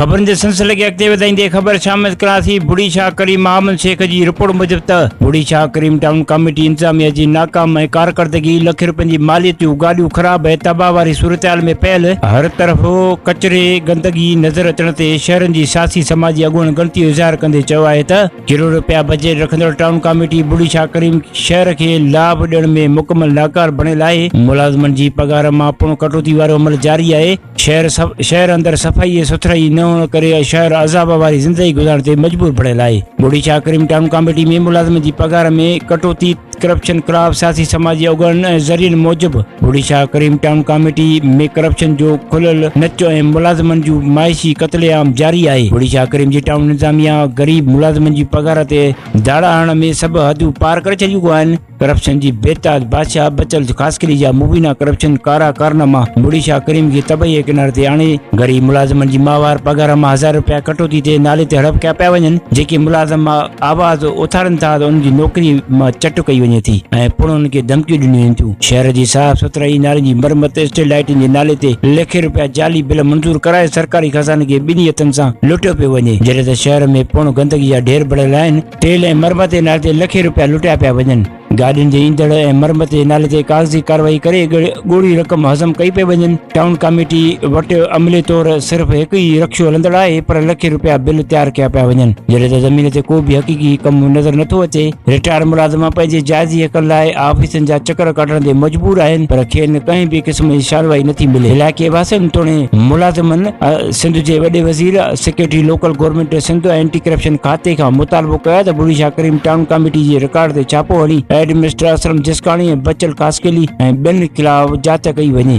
خبرن جي سلسلي کي اڳتي وڌائيندي خبر شامل ڪريان ٿي بڙي شاهه ڪريم محمد شيخ جي رپورٽ موجب ته بڙي شاهه ڪريم ٽائون ڪاميٽي انتظاميا جي ناڪام ۽ ڪارڪردگي لکين روپين جي ماليت جون گاڏيون خراب ۽ تباهه واري صورتحال ۾ پيل هر طرف ڪچري گندگي نظر اچڻ تي شهرن جي سياسي سماجي اڳواڻن ڳڻتي جو اظهار ڪندي چيو آهي ته ڪروڙ روپيا بجيٽ رکندڙ ٽائون ڪاميٽي بڙي شاهه ڪريم شهر کي لاڀ ڏيڻ ۾ مڪمل ناڪار بڻيل آهي ملازمن جي پگهار مان پڻ ڪٽوتي وارو عمل جاري آهي. شهر شهر اندر صفائي ۽ سٿرائي نه هئڻ ڪري شهر عذاب واري زندگي گذارڻ تي مجبور بڻيل آهي. ٻوڙي شاهه ڪريم ٽائون ڪاميٽي ۾ ملازمن جي پگهار ۾ ڪٽوتي، ڪرپشن خلاف سياسي سماجي اڳواڻن ۽ ذريعن موجب ٻوڙي Shah Karim town committee ۾ corruption جو کليل نچ ۽ ملازمن جون معاشي قتل عام جاري آهي. ٻوڙي شاهه ڪريم جي ٽائون انتظاميا غريب ملازمن جي پگهار تي ڌاڙا هڻڻ ۾ سڀ حدون پار ڪري ڇڏيون آهن. ڪرپشن جي بي تاج بادشاهه بچل خاصخيلي جا مبينا ڪرپشن ڪارا ڪارناما مڙئي شاهه ڪريم کي تباهي جي ڪناري تي آڻي غريب ملازمن جي ماهوار پگهار مان هزارين رپيا ڪٽوتي تي نالي تي هڙپ ڪيا پيا وڃن جيڪي ملازم آواز اٿارين ٿا ته انهن جي نوڪري مان چٽ ڪئي وڃي ٿي ۽ پڻ انهن کي ڌمڪيون ڏنيون وڃن ٿيون شهر جي صاف سٿرائي نالين جي مرمت اسٽريٽ لائيٽن جي نالي تي لکين رپيا جعلي بل منظور ڪرائي سرڪاري خزاني کي ٻنهي هٿن سان لٽيو پيو وڃي جڏهن ته شهر ۾ پڻ گندگي جا ڍير بڻيل آهن تيل ۽ مرمت جي نالي تي لکين رپيا لٽيا پيا وڃن، گاڏين جي ايندڙ ۽ مرمت جي نالي تي ڪاغذي ڪارروائي ڪري ڳوڙهي رقم هضم ڪئي پئي وڃن، ٽائون ڪاميٽي وٽ عملي طور صرف هڪ ئي رڪشو هلندڙ آهي پر لکين رپيا بل تيار ڪيا پيا وڃن، جڏهن ته زمين تي ڪو به حقيقي ڪم نظر نٿو اچي، رٽائرڊ ملازم پنهنجي جائزي حقن لاء آفيسن جا چڪر ڪاٽڻ تي مجبور آهن پر کين ڪنهن به قسم جي شاروائي نٿي ملي، علائقي واسين توڻي ملازمن سنڌ جي وڏي وزير، secretary local government Sindh ۽ anti corruption کاتي کان مطالبو ڪيو ته بڙي شاهه ڪريم ٽائون ڪاميٽي جي رڪارڊ تي ڇاپو هڻي ايڊمنسٽر اسلم جسڪاڻي ۽ بچل خاصخيلي ۽ ٻين خلاف جاچ ڪئي وڃي.